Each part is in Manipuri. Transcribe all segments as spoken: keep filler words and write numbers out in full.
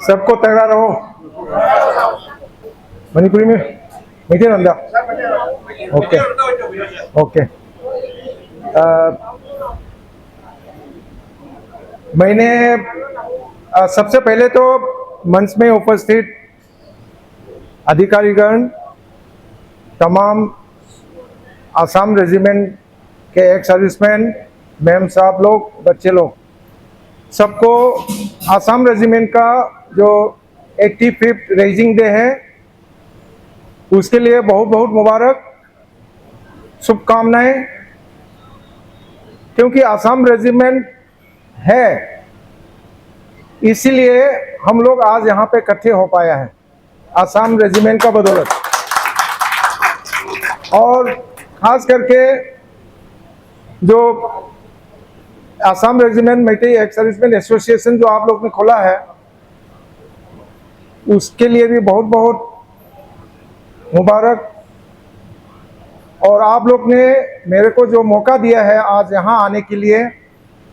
सबको तगड़ा रहो। मणिपुरी में, मीठे नंदा। Okay, okay. अ, मैंने, अ, सबसे पहले तो मंच में उपस्थित अधिकारीगण, तमाम आसाम रेजिमेंट के एक्स सर्विसमैन, मैम साहब लोग, बच्चे लोग, सबको आसाम रेजिमेंट का जो एट्टी फिफ्थ रेजिंग डे है, उसके लिए बहुत बहुत मुबारक, शुभकामनाएं। क्योंकि आसाम रेजिमेंट है, इसीलिए हम लोग आज यहाँ पे इकट्ठे हो पाया है, आसाम रेजिमेंट का बदौलत। और खास करके जो Assam regiment Meitei ex serviceman association जो आप लोग ने खोला है, उसके लिए भी बहुत बहुत मुबारक। और आप लोग ने मेरे को जो मौका दिया है आज यहाँ आने के लिए,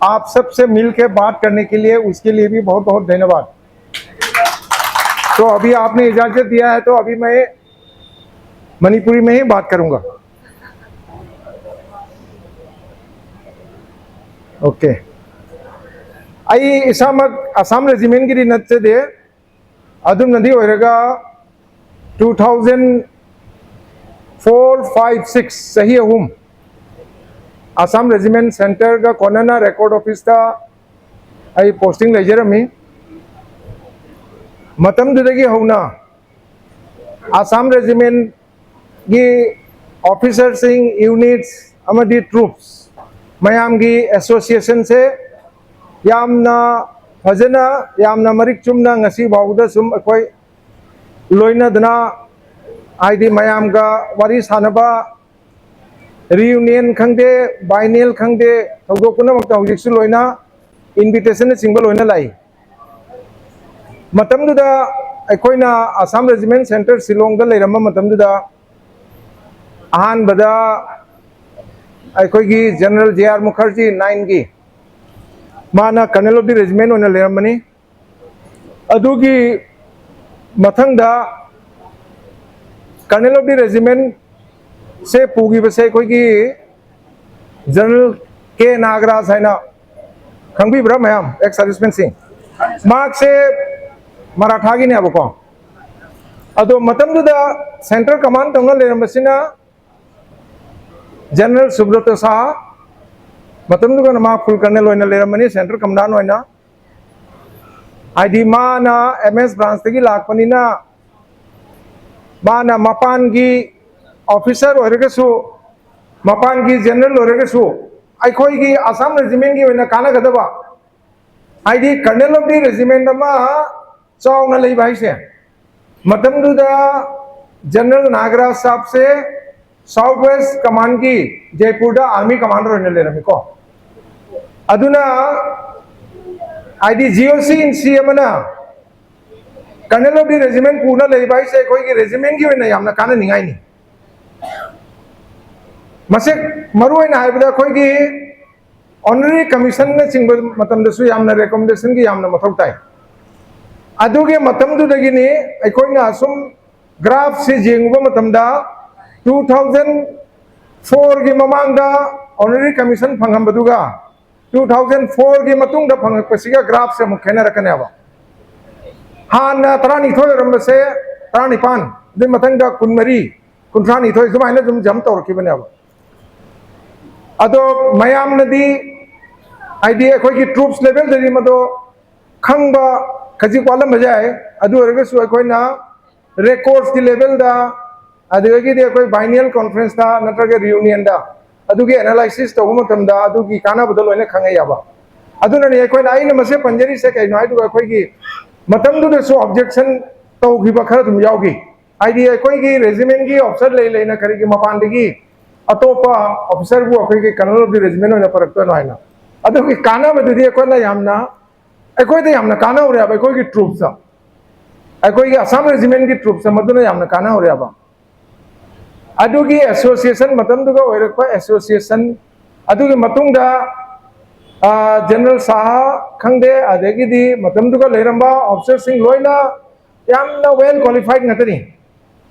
आप सबसे मिल के बात करने के लिए, उसके लिए भी बहुत बहुत धन्यवाद। तो अभी आपने इजाजत दिया है, तो अभी मैं मणिपुरी में ही बात करूंगा। ओके। ꯑꯩ ꯏꯁꯥꯃꯛ ꯑꯁꯥꯝ ꯔꯦꯖꯤꯃꯦꯟꯒꯤꯗꯤ ꯅꯠꯆꯗꯦ꯫ ꯑꯗꯨꯝꯅꯗꯤ ꯑꯣꯏꯔꯒ, two thousand four, five, six, ꯆꯍꯤ ꯑꯍꯨꯝ ꯑꯁꯥꯝ ꯔꯦꯖꯤꯃꯦꯟ ꯁꯦꯟꯇꯔꯒ ꯀꯣꯟꯅꯅ ꯔꯦꯀꯣꯔꯗ ꯑꯣꯐꯤꯁꯇ ꯑꯩ ꯄꯣꯁꯇꯤꯡ ꯂꯩꯖꯔꯝꯃꯤ꯫ ꯃꯇꯝꯗꯨꯗꯒꯤ ꯍꯧꯅ ꯑꯁꯥꯝ ꯔꯦꯖꯤꯃꯦꯟꯒꯤ ꯑꯣꯐꯤꯁꯔꯁꯤꯡ, ꯌꯨꯅꯤꯠꯁ ꯑꯃꯗꯤ ꯇ꯭ꯔꯨꯞꯁ ꯃꯌꯥꯝꯒꯤ ꯑꯦꯁꯣꯁꯤꯌꯦꯁꯟꯁꯦ ꯌꯥꯝꯅ ꯐꯖꯅ, ꯌꯥꯝꯅ ꯃꯔꯤꯛ ꯆꯨꯝꯅ ꯉꯁꯤ ꯐꯥꯎꯕꯗ ꯁꯨꯝ ꯑꯩꯈꯣꯏ ꯂꯣꯏꯅꯗꯅ, ꯍꯥꯏꯗꯤ ꯃꯌꯥꯝꯒ ꯋꯥꯔꯤ ꯁꯥꯟꯅꯕ, ꯔꯤꯌꯨꯅꯤꯌꯟ ꯈꯪꯗꯦ, ꯕꯥꯏꯅꯦꯜ ꯈꯪꯗꯦ, ꯊꯧꯗꯣꯛ ꯄꯨꯝꯅꯃꯛꯇ ꯍꯧꯖꯤꯛꯁꯨ ꯂꯣꯏꯅ ꯏꯟꯚꯤꯇꯦꯁꯟꯅꯆꯤꯡꯕ ꯂꯣꯏꯅ ꯂꯥꯛꯏ꯫ ꯃꯇꯝꯗꯨꯗ ꯑꯩꯈꯣꯏꯅ ꯑꯁꯥꯝ ꯔꯦꯖꯤꯃꯦꯟ ꯁꯦꯟꯇꯔ ꯁꯤꯂꯣꯡꯗ ꯂꯩꯔꯝꯕ ꯃꯇꯝꯗꯨꯗ, ꯑꯍꯥꯟꯕꯗ ꯑꯩꯈꯣꯏꯒꯤ ꯖꯦꯅꯔꯦꯜ ꯖꯦ ꯑꯥꯔ ꯃꯨꯈꯔꯖꯤ, ꯅꯥꯏꯟꯒꯤ, ꯃꯥꯅ ꯀꯔꯅꯦꯜ ꯑꯣꯐ ꯗꯤ ꯔꯦꯖꯤꯃꯦꯟ ꯑꯣꯏꯅ ꯂꯩꯔꯝꯕꯅꯤ꯫ ꯑꯗꯨꯒꯤ ꯃꯊꯪꯗ Colonel of the Regiment ꯁꯦ ꯄꯨꯈꯤꯕꯁꯦ ꯑꯩꯈꯣꯏꯒꯤ General ꯀꯦ ꯅꯥꯒꯔꯥꯖ ꯍꯥꯏꯅ, ꯈꯪꯕꯤꯕ꯭ꯔꯥ ꯃꯌꯥꯝ? ꯑꯦꯛꯁ ꯁꯥꯔꯚꯤꯁꯃꯦꯟꯁꯤꯡ꯫ ꯃꯍꯥꯛꯁꯦ ꯃꯔꯥꯊꯥꯒꯤꯅꯦꯕꯀꯣ꯫ ꯑꯗꯣ ꯃꯇꯝꯗꯨꯗ Central Command ꯇꯧꯅ ꯂꯩꯔꯝꯕꯁꯤꯅ General ꯁꯨꯕ꯭ꯔꯇ ꯁꯥꯍꯥ, ꯃꯇꯝꯗꯨꯗꯅ ꯃꯥ Full Colonel ꯑꯣꯏꯅ ꯂꯩꯔꯝꯕꯅꯤ, Central Commandant ꯑꯣꯏꯅ꯫ ꯍꯥꯏꯗꯤ ꯃꯥꯅ ꯑꯦꯝ ꯑꯦꯁ ꯕ꯭ꯔꯥꯟꯁꯇꯒꯤ ꯂꯥꯛꯄꯅꯤꯅ, ꯃꯥꯅ ꯃꯄꯥꯟꯒꯤ ꯑꯣꯐꯤꯁꯥꯔ ꯑꯣꯏꯔꯒꯁꯨ, ꯃꯄꯥꯟꯒꯤ ꯖꯦꯅꯔꯦꯜ ꯑꯣꯏꯔꯒꯁꯨ, ꯑꯩꯈꯣꯏꯒꯤ ꯑꯁꯥꯝ ꯔꯦꯖꯤꯃꯦꯟꯒꯤ ꯑꯣꯏꯅ ꯀꯥꯟꯅꯒꯗꯕ, ꯍꯥꯏꯗꯤ Colonel of the Regiment ꯑꯃ ꯆꯥꯎꯅ ꯂꯩꯕ ꯍꯥꯏꯁꯦ, ꯃꯇꯝꯗꯨꯗ General ꯅꯥꯒꯔꯥꯖ ꯁꯥꯕꯁꯦ South West Commandꯀꯤ ꯖꯩꯄꯨꯔꯗ Army Commander ꯑꯣꯏꯅ ꯂꯩꯔꯝꯃꯤꯀꯣ꯫ ꯑꯗꯨꯅ ꯍꯥꯏꯗꯤ ꯖꯤ ꯑꯣ ꯁꯤ ꯏꯟ ꯁꯤ ꯑꯃꯅ Colonel of the Regiment ꯄꯨꯅ ꯂꯩꯕ ꯍꯥꯏꯁꯦ ꯑꯩꯈꯣꯏꯒꯤ ꯔꯦꯖꯤꯃꯦꯟꯒꯤ ꯑꯣꯏꯅ ꯌꯥꯝꯅ ꯀꯥꯟꯅꯅꯤꯡꯉꯥꯏꯅꯤ꯫ ꯃꯁꯤ ꯃꯔꯨ ꯑꯣꯏꯅ ꯍꯥꯏꯕꯗ ꯑꯩꯈꯣꯏꯒꯤ Honorary Commissionꯅꯆꯤꯡꯕ ꯃꯇꯝꯗꯁꯨ ꯌꯥꯝꯅ recommendationꯒꯤ ꯌꯥꯝꯅ ꯃꯊꯧ ꯇꯥꯏ꯫ ꯑꯗꯨꯒꯤ ꯃꯇꯝꯗꯨꯗꯒꯤꯅꯤ ꯑꯩꯈꯣꯏꯅ ꯑꯁꯨꯝ graphꯁꯦ ꯌꯦꯡꯉꯨꯕ ꯃꯇꯝꯗ, two thousand fourꯒꯤ ꯃꯃꯥꯡꯗ Honorary Commission ꯐꯪꯉꯝꯕꯗꯨꯒ two thousand fourꯒꯤ ꯃꯇꯨꯡꯗ ꯐꯪꯉꯛꯄꯁꯤꯒ graphꯁꯦ ꯑꯃꯨꯛ ꯈꯦꯠꯅꯔꯛꯀꯅꯦꯕ꯫ ꯍꯥꯟꯅ ꯇꯔꯥꯅꯤꯊꯣꯏ ꯑꯣꯏꯔꯝꯕꯁꯦ ꯇꯔꯥꯅꯤꯄꯥꯟ, ꯑꯗꯨꯏ ꯃꯊꯪꯗ ꯀꯨꯟꯃꯔꯤ, ꯀꯨꯟꯊ꯭ꯔꯥꯅꯤꯊꯣꯏ, ꯁꯨꯃꯥꯏꯅ ꯑꯗꯨꯝ jump ꯇꯧꯔꯛꯈꯤꯕꯅꯦꯕ꯫ ꯑꯗꯣ ꯃꯌꯥꯝꯅꯗꯤ, ꯍꯥꯏꯗꯤ ꯑꯩꯈꯣꯏꯒꯤ troops levelꯗꯗꯤ ꯃꯗꯣ ꯈꯪꯕ ꯈꯖꯤꯛ ꯋꯥꯠꯂꯝꯕ ꯌꯥꯏ꯫ ꯑꯗꯨ ꯑꯣꯏꯔꯒꯁꯨ ꯑꯩꯈꯣꯏꯅ recordsꯀꯤ levelꯗ, ꯑꯗꯨꯗꯒꯤꯗꯤ ꯑꯩꯈꯣꯏ biennial conferenceꯇ ꯅꯠꯇ꯭ꯔꯒ reunionꯗ ꯑꯗꯨꯒꯤ analysis ꯇꯧꯕ ꯃꯇꯝꯗ ꯑꯗꯨꯒꯤ ꯀꯥꯟꯅꯕꯗꯣ ꯂꯣꯏꯅ ꯈꯪꯉꯦ ꯌꯥꯕ꯫ ꯑꯗꯨꯅꯅꯤ ꯑꯩꯈꯣꯏꯅ, ꯑꯩꯅ ꯃꯁꯤ ꯄꯟꯖꯔꯤꯁꯦ ꯀꯩꯅꯣ ꯍꯥꯏꯗꯨꯒ, ꯑꯩꯈꯣꯏꯒꯤ ꯃꯇꯝꯗꯨꯗꯁꯨ objection ꯇꯧꯈꯤꯕ ꯈꯔ ꯑꯗꯨꯝ ꯌꯥꯎꯈꯤ꯫ ꯍꯥꯏꯗꯤ ꯑꯩꯈꯣꯏꯒꯤ regimentꯀꯤ officer ꯂꯩ ꯂꯩꯅ ꯀꯔꯤꯒꯤ ꯃꯄꯥꯟꯗꯒꯤ ꯑꯇꯣꯞꯄ officerꯕꯨ ꯑꯩꯈꯣꯏꯒꯤ Colonel of the Regiment ꯑꯣꯏꯅ ꯄꯨꯔꯛꯇꯣꯏꯅꯣ ꯍꯥꯏꯅ꯫ ꯑꯗꯨꯒꯤ ꯀꯥꯟꯅꯕꯗꯨꯗꯤ ꯑꯩꯈꯣꯏꯅ ꯌꯥꯝꯅ, ꯑꯩꯈꯣꯏꯗ ꯌꯥꯝꯅ ꯀꯥꯟꯅꯍꯧꯔꯦꯕ, ꯑꯩꯈꯣꯏꯒꯤ troopsꯇ, ꯑꯩꯈꯣꯏꯒꯤ ꯑꯁꯥꯝ regimentꯀꯤ troopsꯇ ꯃꯗꯨꯅ ꯌꯥꯝꯅ ꯀꯥꯟꯅꯍꯧꯔꯦꯕ꯫ ꯑꯗꯨꯒꯤ association, ꯃꯇꯝꯗꯨꯒ ꯑꯣꯏꯔꯛꯄ association, ꯑꯗꯨꯒꯤ ꯃꯇꯨꯡꯗ ꯖꯦꯅꯔꯦꯜ ꯁꯥꯍꯥ ꯈꯪꯗꯦ, ꯑꯗꯒꯤꯗꯤ ꯃꯇꯝꯗꯨꯒ ꯂꯩꯔꯝꯕ ꯑꯣꯐꯤꯁꯔꯁꯤꯡ ꯂꯣꯏꯅ ꯌꯥꯝꯅ ꯋꯦꯜ ꯀ꯭ꯋꯥꯂꯤꯐꯥꯏꯠ ꯉꯥꯛꯇꯅꯤ꯫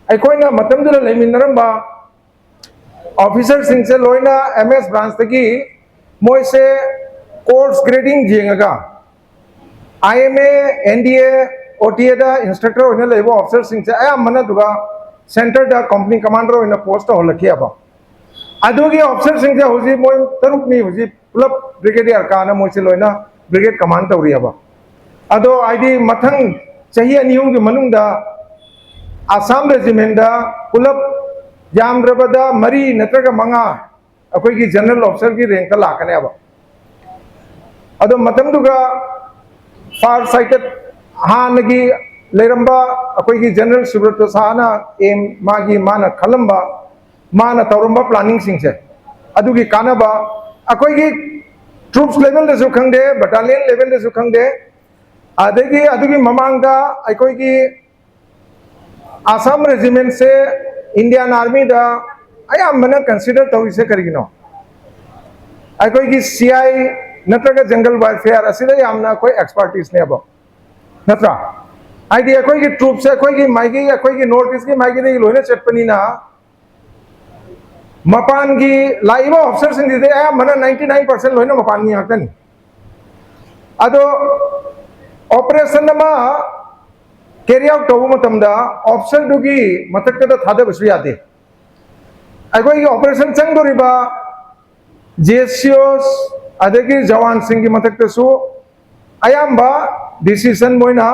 ꯑꯩꯈꯣꯏꯅ ꯃꯇꯝꯗꯨꯗ ꯂꯩꯃꯤꯟꯅꯔꯝꯕ ꯑꯣꯐꯤꯁꯔꯁꯤꯡꯁꯦ ꯂꯣꯏꯅ ꯑꯦꯝ ꯑꯦꯁ ꯕ꯭ꯔꯥꯟꯁꯇꯒꯤ ꯃꯣꯏꯁꯦ ꯀꯣꯔꯁ ꯒ꯭ꯔꯦꯗꯤꯡ ꯌꯦꯡꯉꯒ ꯑꯥꯏ M A, N D A, O T aid instructor ꯑꯣꯏꯅ ꯂꯩꯕ ꯑꯣꯐꯤꯁꯔꯁꯤꯡꯁꯦ ꯑꯌꯥꯝꯕꯅ ꯑꯗꯨꯒ ꯁꯦꯟꯇꯔꯗ ꯀꯣꯝꯄꯅꯤ ꯀꯃꯥꯟꯗꯔ ꯑꯣꯏꯅ ꯄꯣꯁ ꯇꯧꯍꯜꯂꯛꯈꯤꯑꯕ꯫ ꯑꯗꯨꯒꯤ ꯑꯣꯐꯤꯁꯔꯁꯤꯡꯁꯦ ꯍꯧꯖꯤꯛ ꯃꯣꯏ ꯇꯔꯨꯛꯅꯤ ꯍꯧꯖꯤꯛ ꯄꯨꯂꯞ ꯕ꯭ꯔꯤꯒꯦꯗꯤꯌꯔ ꯀꯥꯅ ꯃꯣꯏꯁꯦ ꯂꯣꯏꯅ ꯕ꯭ꯔꯤꯒꯦꯗ ꯀꯃꯥꯟ ꯇꯧꯔꯤꯑꯕ꯫ ꯑꯗꯣ ꯍꯥꯏꯗꯤ ꯃꯊꯪ ꯆꯍꯤ ꯑꯅꯤ ꯑꯍꯨꯝꯒꯤ ꯃꯅꯨꯡꯗ ꯑꯁꯥꯝ ꯔꯦꯖꯤꯃꯦꯟꯗ ꯄꯨꯂꯞ ꯌꯥꯝꯗ꯭ꯔꯕꯗ ꯃꯔꯤ ꯅꯠꯇ꯭ꯔꯒ ꯃꯉꯥ ꯑꯩꯈꯣꯏꯒꯤ ꯖꯦꯅꯔꯦꯜ ꯑꯣꯐꯤꯁꯔꯒꯤ ꯔꯦꯡꯛꯇ ꯂꯥꯛꯀꯅꯦꯕ꯫ ꯑꯗꯣ ꯃꯇꯝꯗꯨꯒ ꯐꯥꯔ ꯁꯥꯏꯇꯦꯠ ꯍꯥꯟꯅꯒꯤ ꯂꯩꯔꯝꯕ ꯑꯩꯈꯣꯏꯒꯤ ꯖꯦꯅꯔꯦꯜ ꯁꯨꯕ꯭ꯔꯇ ꯁꯍꯥꯅ ꯑꯦꯝ ꯃꯥꯒꯤ ꯃꯥꯅ ꯈꯜꯂꯝꯕ, ꯃꯥꯅ ꯇꯧꯔꯝꯕ ꯄ꯭ꯂꯥꯅꯤꯡꯁꯤꯡꯁꯦ ꯑꯗꯨꯒꯤ ꯀꯥꯟꯅꯕ ꯑꯩꯈꯣꯏꯒꯤ ꯇ꯭ꯔꯨꯞꯁ ꯂꯦꯚꯦꯜꯗꯁꯨ ꯈꯪꯗꯦ, ꯕꯠꯇꯥꯂꯤꯌꯟ ꯂꯦꯚꯦꯜꯗꯁꯨ ꯈꯪꯗꯦ, ꯑꯗꯒꯤ ꯑꯗꯨꯒꯤ ꯃꯃꯥꯡꯗ ꯑꯩꯈꯣꯏꯒꯤ ꯑꯁꯥꯝ ꯔꯦꯖꯤꯃꯦꯟꯁꯦ ꯏꯟꯗꯤꯌꯥꯟ ꯑꯥꯔꯃꯤꯗ ꯑꯌꯥꯝꯕꯅ ꯀꯟꯁꯤꯗꯔ ꯇꯧꯔꯤꯁꯦ ꯀꯔꯤꯒꯤꯅꯣ? ꯑꯩꯈꯣꯏꯒꯤ ꯁꯤ ꯑꯥꯏ ꯅꯠꯇ꯭ꯔꯒ ꯖꯪꯒꯜ ꯋꯥꯔꯐꯦꯌꯔ ꯑꯁꯤꯗ ꯌꯥꯝꯅ ꯑꯩꯈꯣꯏ ꯑꯦꯛꯁꯄꯔꯇꯤꯁꯅꯦꯕ, ꯅꯠꯇ꯭ꯔꯥ? ꯍꯥꯏꯗꯤ ꯑꯩꯈꯣꯏꯒꯤ ꯇ꯭ꯔꯨꯞꯁꯦ ꯑꯩꯈꯣꯏꯒꯤ ꯃꯥꯏꯀꯩ, ꯑꯩꯈꯣꯏꯒꯤ ꯅꯣꯔꯠ ꯏꯁꯀꯤ ꯃꯥꯏꯀꯩꯗꯒꯤ ꯂꯣꯏꯅ ꯆꯠꯄꯅꯤꯅ ꯃꯄꯥꯟꯒꯤ ꯂꯥꯛꯏꯕ ꯑꯣꯐꯤꯁꯔꯁꯤꯡꯁꯤꯗꯤ ꯑꯌꯥꯝꯕꯅ ꯅꯥꯏꯟꯇꯤ ꯅꯥꯏꯟ ꯄꯥꯔꯁꯦꯟ ꯂꯣꯏꯅ ꯃꯄꯥꯟꯒꯤ ꯉꯥꯛꯇꯅꯤ꯫ ꯑꯗꯣ ꯑꯣꯄꯔꯦꯁꯟ ꯑꯃ ꯀꯦꯔꯤ ꯑꯥꯎꯠ ꯇꯧꯕ ꯃꯇꯝꯗ ꯑꯣꯐꯤꯁꯔꯗꯨꯒꯤ ꯃꯊꯛꯇꯗ ꯊꯥꯗꯕꯁꯨ ꯌꯥꯗꯦ꯫ ꯑꯩꯈꯣꯏꯒꯤ ꯑꯣꯄꯔꯦꯁꯟ ꯆꯪꯗꯣꯔꯤꯕ ꯖꯦ ꯁꯤ ꯑꯣꯁ ꯑꯗꯒꯤ ꯖꯋꯥꯟꯁꯤꯡꯒꯤ ꯃꯊꯛꯇꯁꯨ ꯑꯌꯥꯝꯕ ꯗꯤꯁꯤꯖꯟ ꯃꯣꯏꯅ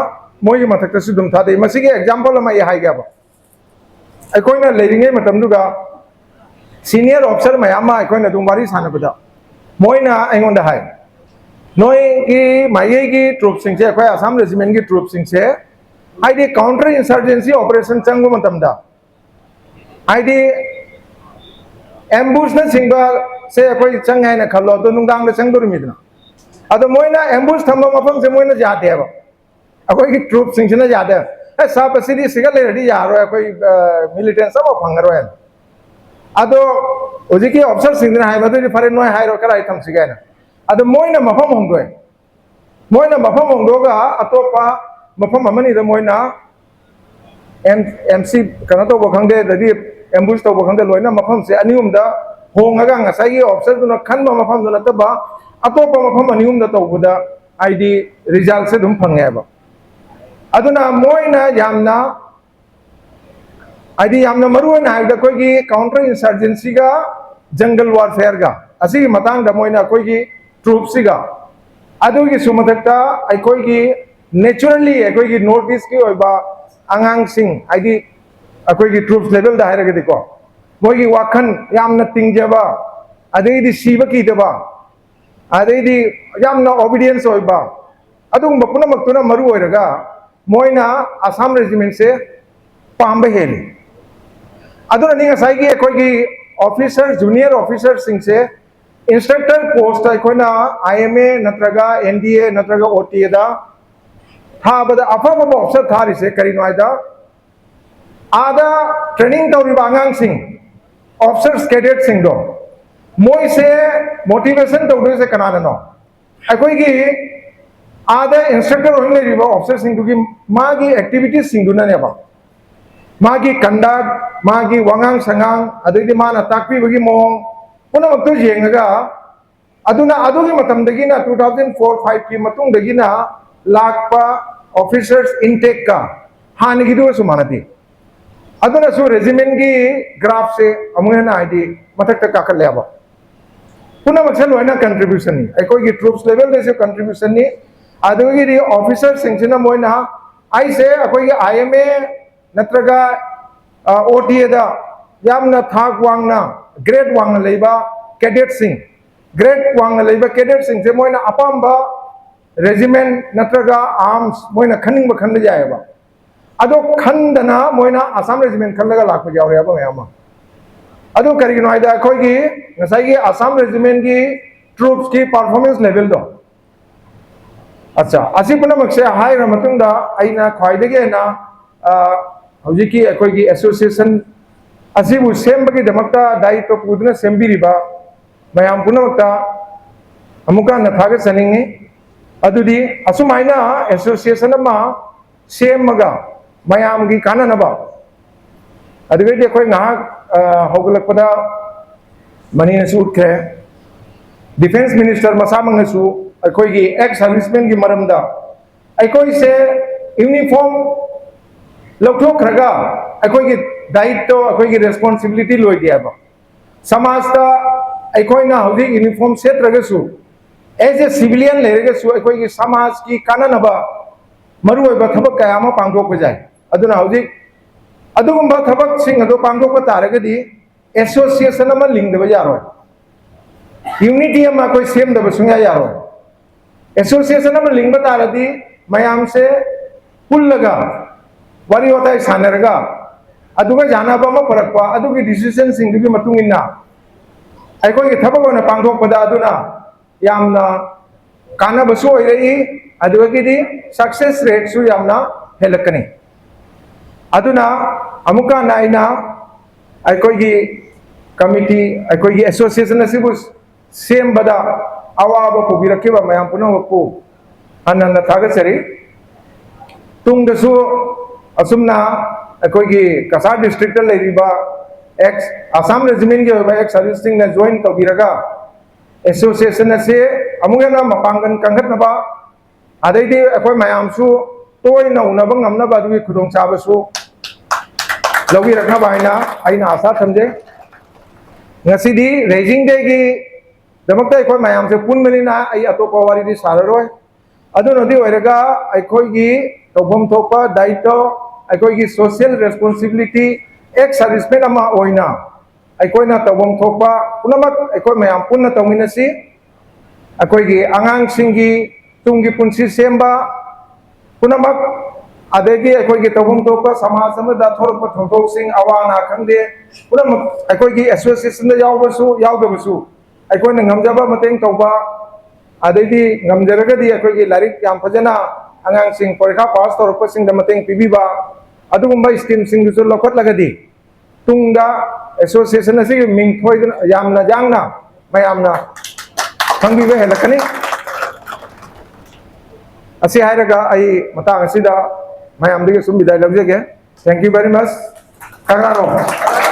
ꯃꯣꯏꯒꯤ ꯃꯊꯛꯇꯁꯨ ꯑꯗꯨꯝ ꯊꯥꯗꯩ꯫ ꯃꯁꯤꯒꯤ ꯑꯦꯛꯖꯥꯝꯄꯜ ꯑꯃ ꯑꯩ ꯍꯥꯏꯒꯦꯕ꯫ ꯑꯩꯈꯣꯏꯅ ꯂꯩꯔꯤꯉꯩ ꯃꯇꯝꯗꯨꯒ ꯁꯤꯅꯤꯌꯔ ꯑꯣꯐꯤꯁꯔ ꯃꯌꯥꯝ ꯑꯃ ꯑꯩꯈꯣꯏꯅ ꯑꯗꯨꯝ ꯋꯥꯔꯤ ꯁꯥꯟꯅꯕꯗ ꯃꯣꯏꯅ ꯑꯩꯉꯣꯟꯗ ꯍꯥꯏ, "ꯅꯣꯏꯒꯤ ꯃꯥꯏꯀꯩꯒꯤ ꯇ꯭ꯔꯨꯞꯁꯤꯡꯁꯦ, ꯑꯩꯈꯣꯏ ꯑꯁꯥꯝ ꯔꯦꯖꯤꯃꯦꯟꯒꯤ ꯇ꯭ꯔꯨꯞꯁꯤꯡꯁꯦ, ꯍꯥꯏꯗꯤ ꯀꯥꯎꯟꯇꯔ ꯏꯟꯁꯔꯖꯦꯟꯁꯤ ꯑꯣꯄꯔꯦꯁꯟ ꯆꯪꯕ ꯃꯇꯝꯗ, ꯍꯥꯏꯗꯤ ꯑꯦꯝꯕꯨꯁꯅꯆꯤꯡꯕꯁꯦ ꯑꯩꯈꯣꯏ ꯆꯪꯉꯦ ꯍꯥꯏꯅ ꯈꯜꯂꯣ, ꯑꯗꯣ ꯅꯨꯡꯗꯥꯡꯗ ꯆꯪꯗꯣꯔꯤꯃꯤꯗꯅ, ꯑꯗꯣ ꯃꯣꯏꯅ ꯑꯦꯝꯕꯨꯁ ꯊꯝꯕ ꯃꯐꯝꯁꯦ ꯃꯣꯏꯅ ꯌꯥꯗꯦꯕ, ꯑꯩꯈꯣꯏꯒꯤ ꯇ꯭ꯔꯨꯞꯁꯤꯡꯁꯤꯅ ꯌꯥꯗꯦ꯫ ꯑꯦ ꯁꯥꯞ, ꯑꯁꯤꯗꯤ ꯁꯤꯒ ꯂꯩꯔꯗꯤ ꯌꯥꯔꯣꯏ, ꯑꯩꯈꯣꯏ ꯃꯤꯂꯤꯇꯦꯟꯁ ꯑꯃꯐꯥꯎ ꯐꯪꯉꯔꯣꯏ ꯍꯥꯏꯅ꯫ ꯑꯗꯣ ꯍꯧꯖꯤꯛꯀꯤ ꯑꯣꯐꯤꯁꯔꯁꯤꯡꯁꯤꯅ ꯍꯥꯏꯕ, "ꯑꯗꯨꯗꯤ ꯐꯔꯦ, ꯅꯣꯏ ꯍꯥꯏꯔꯣ ꯀꯗꯥꯏ ꯊꯝꯁꯤꯒꯦ?" ꯍꯥꯏꯅ꯫ ꯑꯗꯣ ꯃꯣꯏꯅ ꯃꯐꯝ ꯍꯣꯡꯗꯣꯛꯑꯦ꯫ ꯃꯣꯏꯅ ꯃꯐꯝ ꯍꯣꯡꯗꯣꯛꯑꯒ ꯑꯇꯣꯞꯄ ꯃꯐꯝ ꯑꯃꯅꯤꯗ ꯃꯣꯏꯅ ꯑꯦꯝ ꯑꯦꯝ ꯁꯤ ꯀꯩꯅꯣ ꯇꯧꯕ ꯈꯪꯗꯦ, ꯑꯗꯩꯗꯤ ꯑꯦꯝꯕꯨꯁ ꯇꯧꯕ ꯈꯪꯗꯦ, ꯂꯣꯏꯅ ꯃꯐꯝꯁꯦ ꯑꯅꯤ ꯑꯍꯨꯝꯗ ꯍꯣꯡꯉꯒ ꯉꯁꯥꯏꯒꯤ ꯑꯣꯐꯤꯁꯔꯗꯨꯅ ꯈꯟꯕ ꯃꯐꯝꯗꯨ ꯅꯠꯇꯕ ꯑꯇꯣꯞꯄ ꯃꯐꯝ ꯑꯅꯤ ꯑꯍꯨꯝꯗ ꯇꯧꯕꯗ ꯍꯥꯏꯗꯤ ꯔꯤꯖꯜꯁꯦ ꯑꯗꯨꯝ ꯐꯪꯉꯦꯕ꯫ ꯑꯗꯨꯅ ꯃꯣꯏꯅ ꯌꯥꯝꯅ ꯍꯥꯏꯗꯤ ꯌꯥꯝꯅ ꯃꯔꯨ ꯑꯣꯏꯅ ꯍꯥꯏꯕꯗ ꯑꯩꯈꯣꯏꯒꯤ ꯀꯥꯎꯟꯇꯔ ꯏꯟꯁꯔꯖꯦꯟꯁꯤꯒ ꯖꯪꯒꯜ ꯋꯥꯔꯐꯦꯌꯔꯒ ꯑꯁꯤꯒꯤ ꯃꯇꯥꯡꯗ ꯃꯣꯏꯅ ꯑꯩꯈꯣꯏꯒꯤ ꯇ꯭ꯔꯨꯞꯁꯤꯒ ꯑꯗꯨꯒꯤꯁꯨ ꯃꯊꯛꯇ ꯑꯩꯈꯣꯏꯒꯤ ꯅꯦꯆꯔꯦꯜꯂꯤ ꯑꯩꯈꯣꯏꯒꯤ ꯅꯣꯔꯠ ꯏꯁꯀꯤ ꯑꯣꯏꯕ ꯑꯉꯥꯡꯁꯤꯡ ꯍꯥꯏꯗꯤ ꯑꯩꯈꯣꯏꯒꯤ ꯇ꯭ꯔꯨꯞꯁ ꯂꯦꯚꯦꯜꯗ ꯍꯥꯏꯔꯒꯗꯤꯀꯣ ꯃꯣꯏꯒꯤ ꯋꯥꯈꯜ ꯌꯥꯝꯅ ꯇꯤꯡꯖꯕ ꯑꯗꯩꯗꯤ ꯁꯤꯕ ꯀꯤꯗꯕ ꯑꯗꯩꯗꯤ ꯌꯥꯝꯅ ꯑꯣꯕꯤꯗꯤꯌꯦꯟꯁ ꯑꯣꯏꯕ ꯑꯗꯨꯒꯨꯝꯕ ꯄꯨꯝꯅꯃꯛꯇꯨꯅ ꯃꯔꯨ ꯑꯣꯏꯔꯒ ꯃꯣꯏꯅ ꯑꯁꯥꯝ ꯔꯦꯖꯤꯃꯦꯟꯁꯦ ꯄꯥꯝꯕ ꯍꯦꯜꯂꯤ꯫ ꯑꯗꯨꯅꯅꯤ ꯉꯁꯥꯏꯒꯤ ꯑꯩꯈꯣꯏꯒꯤ ꯑꯣꯐꯤꯁꯔ ꯖꯨꯅꯤꯌꯔ ꯑꯣꯐꯤꯁꯔꯁꯤꯡꯁꯦ ꯏꯟꯁꯇ꯭ꯔꯛꯇꯔ ꯄꯣꯁꯇ ꯑꯩꯈꯣꯏꯅ ꯑꯥꯏ ꯑꯦꯝ ꯑꯦ ꯅꯠꯇ꯭ꯔꯒ ꯑꯦꯟ ꯗꯤ ꯑꯦ ꯅꯠꯇ꯭ꯔꯒ ꯑꯣ ꯇꯤ ꯑꯦꯗ ꯊꯥꯕꯗ ꯑꯐ ꯑꯐꯕ ꯑꯣꯐꯤꯁꯔ ꯊꯥꯔꯤꯁꯦ ꯀꯔꯤꯅꯣ ꯍꯥꯏꯗ ꯑꯥꯗ ꯇ꯭ꯔꯦꯅꯤꯡ ꯇꯧꯔꯤꯕ ꯑꯉꯥꯡꯁꯤꯡ ꯑꯣꯐꯤꯁꯔꯁ ꯀꯦꯗꯦꯠꯁꯤꯡꯗꯣ ꯃꯣꯏꯁꯦ ꯃꯣꯇꯤꯚꯦꯁꯟ ꯇꯧꯗꯣꯏꯁꯦ ꯀꯅꯥꯅꯅꯣ? ꯑꯩꯈꯣꯏꯒꯤ ꯑꯥꯗ ꯏꯟꯁꯇ꯭ꯔꯛꯇꯔ ꯑꯣꯏꯅ ꯂꯩꯔꯤꯕ ꯑꯣꯐꯤꯁꯔꯁꯤꯡꯗꯨꯒꯤ ꯃꯥꯒꯤ ꯑꯦꯛꯇꯤꯚꯤꯇꯤꯁꯁꯤꯡꯗꯨꯅꯅꯦꯕ꯫ ꯃꯥꯒꯤ ꯀꯟꯗꯛ, ꯃꯥꯒꯤ ꯋꯥꯉꯥꯡ ꯁꯉꯥꯡ, ꯑꯗꯩꯗꯤ ꯃꯥꯅ ꯇꯥꯛꯄꯤꯕꯒꯤ ꯃꯑꯣꯡ ꯄꯨꯝꯅꯃꯛꯇꯨ ꯌꯦꯡꯉꯒ ꯑꯗꯨꯅ ꯑꯗꯨꯒꯤ ꯃꯇꯝꯗꯒꯤꯅ two thousand four five ꯀꯤ ꯃꯇꯨꯡꯗꯒꯤꯅ ꯂꯥꯛꯄ ꯑꯣꯐꯤꯁꯔꯁ ꯏꯟꯇꯦꯛꯀ ꯍꯥꯟꯅꯒꯤꯗꯨꯒꯁꯨ ꯃꯥꯟꯅꯗꯦ꯫ ꯑꯗꯨꯅꯁꯨ ꯔꯦꯖꯤꯃꯦꯟꯒꯤ ꯒ꯭ꯔꯥꯐꯁꯦ ꯑꯃꯨꯛ ꯍꯦꯟꯅ ꯍꯥꯏꯗꯤ ꯃꯊꯛꯇ ꯀꯥꯈꯠꯂꯦꯕ꯫ ꯄꯨꯝꯅꯃꯛꯁꯦ ꯂꯣꯏꯅ ꯀꯟꯇ꯭ꯔꯤꯕ꯭ꯌꯨꯁꯟꯅꯤ, ꯑꯩꯈꯣꯏꯒꯤ ꯇ꯭ꯔꯨꯞꯁ ꯂꯦꯚꯦꯜꯗꯁꯨ ꯀꯟꯇ꯭ꯔꯤꯕ꯭ꯌꯨꯁꯟꯅꯤ꯫ ꯑꯗꯨꯗꯒꯤꯗꯤ ꯑꯣꯐꯤꯁꯔꯁꯤꯡꯁꯤꯅ ꯃꯣꯏꯅ ꯑꯩꯁꯦ ꯑꯩꯈꯣꯏꯒꯤ ꯑꯥꯏ ꯑꯦꯝ ꯑꯦ ꯅꯠꯇ꯭ꯔꯒ ꯑꯣ ꯇꯤ ꯑꯦꯗ ꯌꯥꯝꯅ ꯊꯥꯛ ꯋꯥꯡꯅ ꯒ꯭ꯔꯦꯗ ꯋꯥꯡꯅ ꯂꯩꯕ ꯀꯦꯗꯦꯠꯁꯤꯡ ꯒ꯭ꯔꯦꯗ ꯋꯥꯡꯅ ꯂꯩꯕ ꯀꯦꯗꯦꯠꯁꯤꯡꯁꯦ ꯃꯣꯏꯅ ꯑꯄꯥꯝꯕ ꯔꯦꯖꯤꯃꯦꯟ ꯅꯠꯇ꯭ꯔꯒ ꯑꯥꯔꯝꯁ ꯃꯣꯏꯅ ꯈꯟꯅꯤꯡꯕ ꯈꯟꯕ ꯌꯥꯏꯑꯕ꯫ ꯑꯗꯣ ꯈꯟꯗꯅ ꯃꯣꯏꯅ ꯑꯁꯥꯝ ꯔꯦꯖꯤꯃꯦꯟ ꯈꯜꯂꯒ ꯂꯥꯛꯄ ꯌꯥꯎꯔꯦꯕ ꯃꯌꯥꯝ ꯑꯃ꯫ ꯑꯗꯨ ꯀꯔꯤꯒꯤꯅꯣ ꯍꯥꯏꯗ ꯑꯩꯈꯣꯏꯒꯤ ꯉꯁꯥꯏꯒꯤ ꯑꯁꯥꯝ ꯔꯦꯖꯤꯃꯦꯟꯒꯤ ꯇ꯭ꯔꯨꯞꯁꯀꯤ ꯄꯥꯔꯐꯣꯔꯃꯦꯟꯁ ꯂꯦꯚꯦꯜꯗꯣ ꯑꯠꯆꯥ ꯑꯁꯤ ꯄꯨꯝꯅꯃꯛꯁꯦ ꯍꯥꯏꯔ ꯃꯇꯨꯡꯗ ꯑꯩꯅ ꯈ꯭ꯋꯥꯏꯗꯒꯤ ꯍꯦꯟꯅ ꯍꯧꯖꯤꯛꯀꯤ ꯑꯩꯈꯣꯏꯒꯤ ꯑꯦꯁꯣꯁꯤꯌꯦꯁꯟ ꯑꯁꯤꯕꯨ ꯁꯦꯝꯕꯒꯤꯗꯃꯛꯇ ꯗꯥꯌꯤꯠꯇꯣ ꯄꯨꯗꯨꯅ ꯁꯦꯝꯕꯤꯔꯤꯕ ꯃꯌꯥꯝ ꯄꯨꯝꯅꯃꯛꯇ ꯑꯃꯨꯛꯀ ꯍꯟꯅ ꯊꯥꯒꯠꯆꯅꯤꯡꯉꯤ꯫ ꯑꯗꯨꯗꯤ ꯑꯁꯨꯃꯥꯏꯅ ꯑꯦꯁꯣꯁꯤꯌꯦꯁꯟ ꯑꯃ ꯁꯦꯝꯃꯒ ꯃꯌꯥꯝꯒꯤ ꯀꯥꯟꯅꯅꯕ, ꯑꯗꯨꯗꯩꯗꯤ ꯑꯩꯈꯣꯏ ꯉꯥꯏꯍꯥꯛ, ꯑ, ꯍꯧꯒꯠꯂꯛꯄꯗ ꯃꯅꯤꯅꯁꯨ ꯎꯠꯈ꯭ꯔꯦ, ꯗꯤꯐꯦꯟꯁ ꯃꯤꯅꯤꯁꯇꯔ ꯃꯁꯥꯃꯛꯅꯁꯨ ꯑꯩꯈꯣꯏꯒꯤ ꯑꯦꯛꯁ ꯁꯥꯔꯚꯤꯁꯃꯦꯟꯒꯤ ꯃꯔꯝꯗ ꯑꯩꯈꯣꯏꯁꯦ ꯌꯨꯅꯤꯐꯣꯔꯝ ꯂꯧꯊꯣꯛꯈ꯭ꯔꯒ ꯑꯩꯈꯣꯏꯒꯤ ꯗꯥꯏꯠꯇꯣ, ꯑꯩꯈꯣꯏꯒꯤ ꯔꯦꯁꯄꯣꯟꯁꯤꯕꯤꯂꯤꯇꯤ ꯂꯣꯏꯗꯦ ꯍꯥꯏꯕ꯫ ꯁꯃꯥꯖꯇ ꯑꯩꯈꯣꯏꯅ ꯍꯧꯖꯤꯛ ꯌꯨꯅꯤꯐꯣꯔꯝ ꯁꯦꯠꯇ꯭ꯔꯒꯁꯨ, ꯑꯦꯖ ꯑꯦ ꯁꯤꯚꯤꯂꯤꯌꯟ ꯂꯩꯔꯒꯁꯨ, ꯑꯩꯈꯣꯏꯒꯤ ꯁꯃꯥꯖꯀꯤ ꯀꯥꯟꯅꯅꯕ ꯃꯔꯨꯑꯣꯏꯕ ꯊꯕꯛ ꯀꯌꯥ ꯑꯃ ꯄꯥꯡꯊꯣꯛꯄ ꯌꯥꯏ꯫ ꯑꯗꯨꯅ ꯍꯧꯖꯤꯛ ꯑꯗꯨꯒꯨꯝꯕ ꯊꯕꯛꯁꯤꯡ ꯑꯗꯨ ꯄꯥꯡꯊꯣꯛꯄ ꯇꯥꯔꯒꯗꯤ ꯑꯦꯁꯣꯁꯤꯌꯦꯁꯟ ꯑꯃ ꯂꯤꯡꯗꯕ ꯌꯥꯔꯣꯏ, ꯌꯨꯅꯤꯇꯤ ꯑꯃ ꯑꯩꯈꯣꯏ ꯁꯦꯝꯗꯕ ꯁꯨꯡꯌꯥ ꯌꯥꯔꯣꯏ꯫ ꯑꯦꯁꯣꯁꯤꯌꯦꯁꯟ ꯑꯃ ꯂꯤꯡꯕ ꯇꯥꯔꯗꯤ ꯃꯌꯥꯝꯁꯦ ꯄꯨꯜꯂꯒ ꯋꯥꯔꯤ ꯋꯥꯇꯥꯏ ꯁꯥꯟꯅꯔꯒ ꯑꯗꯨꯒ ꯌꯥꯅꯕ ꯑꯃ ꯄꯨꯔꯛꯄ, ꯑꯗꯨꯒꯤ ꯗꯤꯁꯤꯖꯟꯁꯤꯡꯗꯨꯒꯤ ꯃꯇꯨꯡ ꯏꯟꯅ ꯑꯩꯈꯣꯏꯒꯤ ꯊꯕꯛ ꯑꯣꯏꯅ ꯄꯥꯡꯊꯣꯛꯄꯗ ꯑꯗꯨꯅ ꯌꯥꯝꯅ ꯀꯥꯟꯅꯕꯁꯨ ꯑꯣꯏꯔꯛꯏ, ꯑꯗꯨꯗꯒꯤꯗꯤ ꯁꯛꯁꯦꯁ ꯔꯦꯠꯁꯨ ꯌꯥꯝꯅ ꯍꯦꯜꯂꯛꯀꯅꯤ꯫ ꯑꯗꯨꯅ ꯑꯃꯨꯛꯀ ꯍꯟꯅ ꯑꯩꯅ ꯑꯩꯈꯣꯏꯒꯤ ꯀꯃꯤꯇꯤ, ꯑꯩꯈꯣꯏꯒꯤ ꯑꯦꯁꯣꯁꯤꯌꯦꯁꯟ ꯑꯁꯤꯕꯨ ꯁꯦꯝꯕꯗ ꯑꯋꯥꯕ ꯄꯨꯕꯤꯔꯛꯈꯤꯕ ꯃꯌꯥꯝ ꯄꯨꯝꯅꯃꯛꯄꯨ ꯍꯟꯅ ꯍꯟꯅ ꯊꯥꯒꯠꯆꯔꯤ꯫ ꯇꯨꯡꯗꯁꯨ ꯑꯁꯨꯝꯅ ꯑꯩꯈꯣꯏꯒꯤ ꯀꯁꯥꯔ ꯗꯤꯁꯇ꯭ꯔꯤꯛꯇ ꯂꯩꯔꯤꯕ ꯑꯦꯛꯁ ꯑꯁꯥꯝ ꯔꯦꯖꯤꯃꯦꯟꯒꯤ ꯑꯣꯏꯕ ꯑꯦꯛꯁ ꯁꯥꯔꯚꯤꯁꯁꯤꯡꯅ ꯖꯣꯏꯟ ꯇꯧꯕꯤꯔꯒ ꯑꯦꯁꯣꯁꯤꯌꯦꯁꯟ ꯑꯁꯤ ꯑꯃꯨꯛ ꯍꯦꯟꯅ ꯃꯄꯥꯡꯒꯜ ꯀꯟꯈꯠꯅꯕ, ꯑꯗꯩꯗꯤ ꯑꯩꯈꯣꯏ ꯃꯌꯥꯝꯁꯨ ꯇꯣꯏꯅ ꯎꯅꯕ ꯉꯝꯅꯕ ꯑꯗꯨꯒꯤ ꯈꯨꯗꯣꯡꯆꯥꯕꯁꯨ ꯂꯧꯕꯤꯔꯛꯅꯕ ꯍꯥꯏꯅ ꯑꯩꯅ ꯑꯥꯁꯥ ꯊꯝꯖꯩ꯫ ꯉꯁꯤꯗꯤ ꯔꯦꯖꯤꯡ ꯗꯦꯒꯤ ꯗꯃꯛꯇ ꯑꯩꯈꯣꯏ ꯃꯌꯥꯝꯁꯦ ꯄꯨꯟꯕꯅꯤꯅ ꯑꯩ ꯑꯇꯣꯞꯄ ꯋꯥꯔꯤꯗꯤ ꯁꯥꯔꯔꯣꯏ꯫ ꯑꯗꯨꯅꯗꯤ ꯑꯣꯏꯔꯒ ꯑꯩꯈꯣꯏꯒꯤ ꯇꯧꯐꯝ ꯊꯣꯛꯄ ꯗꯥꯌꯤꯠꯇꯣ, ꯑꯩꯈꯣꯏꯒꯤ ꯁꯣꯁꯤꯌꯦꯜ ꯔꯦꯁꯄꯣꯟꯁꯤꯕꯤꯂꯤꯇꯤ, ꯑꯦꯛꯁ ꯁꯥꯔꯚꯤꯁꯃꯦꯟ ꯑꯃ ꯑꯣꯏꯅ ꯑꯩꯈꯣꯏꯅ ꯇꯧꯐꯝ ꯊꯣꯛꯄ ꯄꯨꯝꯅꯃꯛ ꯑꯩꯈꯣꯏ ꯃꯌꯥꯝ ꯄꯨꯟꯅ ꯇꯧꯃꯤꯟꯅꯁꯤ꯫ ꯑꯩꯈꯣꯏꯒꯤ ꯑꯉꯥꯡꯁꯤꯡꯒꯤ ꯇꯨꯡꯒꯤ ꯄꯨꯟꯁꯤ ꯁꯦꯝꯕ ꯄꯨꯝꯅꯃꯛ, ꯑꯗꯒꯤ ꯑꯩꯈꯣꯏꯒꯤ ꯇꯧꯐꯝ ꯊꯣꯛꯄ ꯁꯃꯥꯖ ꯑꯃꯗ ꯊꯣꯛꯂꯛꯄ ꯊꯧꯗꯣꯛꯁꯤꯡ, ꯑꯋꯥ ꯑꯅꯥ ꯈꯪꯗꯦ, ꯄꯨꯝꯅꯃꯛ ꯑꯩꯈꯣꯏꯒꯤ ꯑꯦꯁꯣꯁꯤꯌꯦꯁꯟꯗ ꯌꯥꯎꯕꯁꯨ ꯌꯥꯎꯗꯕꯁꯨ ꯑꯩꯈꯣꯏꯅ ꯉꯝꯖꯕ ꯃꯇꯦꯡ ꯇꯧꯕ, ꯑꯗꯩꯗꯤ ꯉꯝꯖꯔꯒꯗꯤ ꯑꯩꯈꯣꯏꯒꯤ ꯂꯥꯏꯔꯤꯛ ꯌꯥꯝ ꯐꯖꯅ ꯑꯉꯥꯡꯁꯤꯡ ꯄꯔꯤꯈꯥ ꯄꯥꯁ ꯇꯧꯔꯛꯄꯁꯤꯡꯗ ꯃꯇꯦꯡ ꯄꯤꯕꯤꯕ, ꯑꯗꯨꯒꯨꯝꯕ ꯁ꯭ꯀꯤꯝꯁꯤꯡꯗꯨꯁꯨ ꯂꯧꯈꯠꯂꯒꯗꯤ ꯇꯨꯡꯗ ꯑꯦꯁꯣꯁꯤꯌꯦꯁꯟ ꯑꯁꯤꯒꯤ ꯃꯤꯡ ꯊꯣꯏꯗꯅ ꯌꯥꯝꯅ ꯌꯥꯡꯅ ꯃꯌꯥꯝꯅ ꯈꯪꯕꯤꯕ ꯍꯦꯜꯂꯛꯀꯅꯤ꯫ ꯑꯁꯤ ꯍꯥꯏꯔꯒ ꯑꯩ ꯃꯇꯥꯡ ꯑꯁꯤꯗ ꯃꯌꯥꯝꯗꯒꯤ ꯁꯨꯝ ꯕꯤꯗꯥꯏ ꯂꯧꯖꯒꯦ꯫ Thank you very much. ꯀꯪꯂꯥꯔꯣꯝ꯫